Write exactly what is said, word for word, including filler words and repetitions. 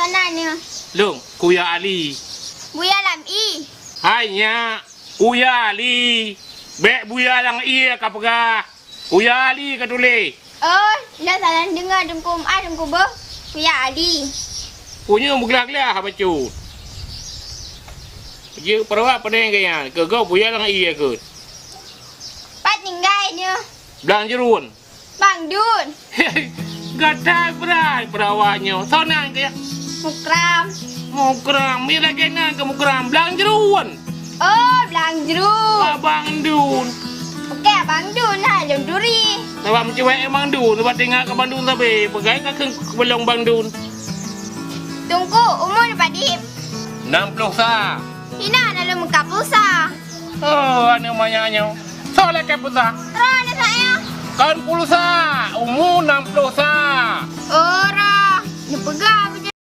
Na nyoe. Lôn, Kuya Ali. Buya lam ié. Hai nyak, Kuya Ali. Bèk buya lam ié ka peugah. Kuya Ali ka tuléh. Oh, lôn salah deungö Teungku, meu'ah Teungku boh. Kuya Ali. Kunyueng beuglah-glah bacut. Jeuet peurawa peudeh geuyan, keu gob buya lam ié keuh. Pat tinggai nyoe? Blang Jeurun. Bang Dun. Gata brat peurawa nyoe. Soe nan keu? Mukram. Mukram. Mira lagèe nan keu Mukram. Blang Jeurun. Oh, Blang Jeurun. Abang Dun. Oke, Abang Dun lah, lôn turi. Sabab meucuek Abang Dun, sabab teuingat keu Abang Dun sabe. Peugah ka keu keubelong Bang Dun. Teungku, umu padit? Enam puluh sa. Hina na lôn meukat pulsa. Oh, aneuk manyak nyoe. Soe lakèe pulsa? Roh aneuk saya. Kon pulsa, umu enam puluh sa. Oh, roh. Neupeugah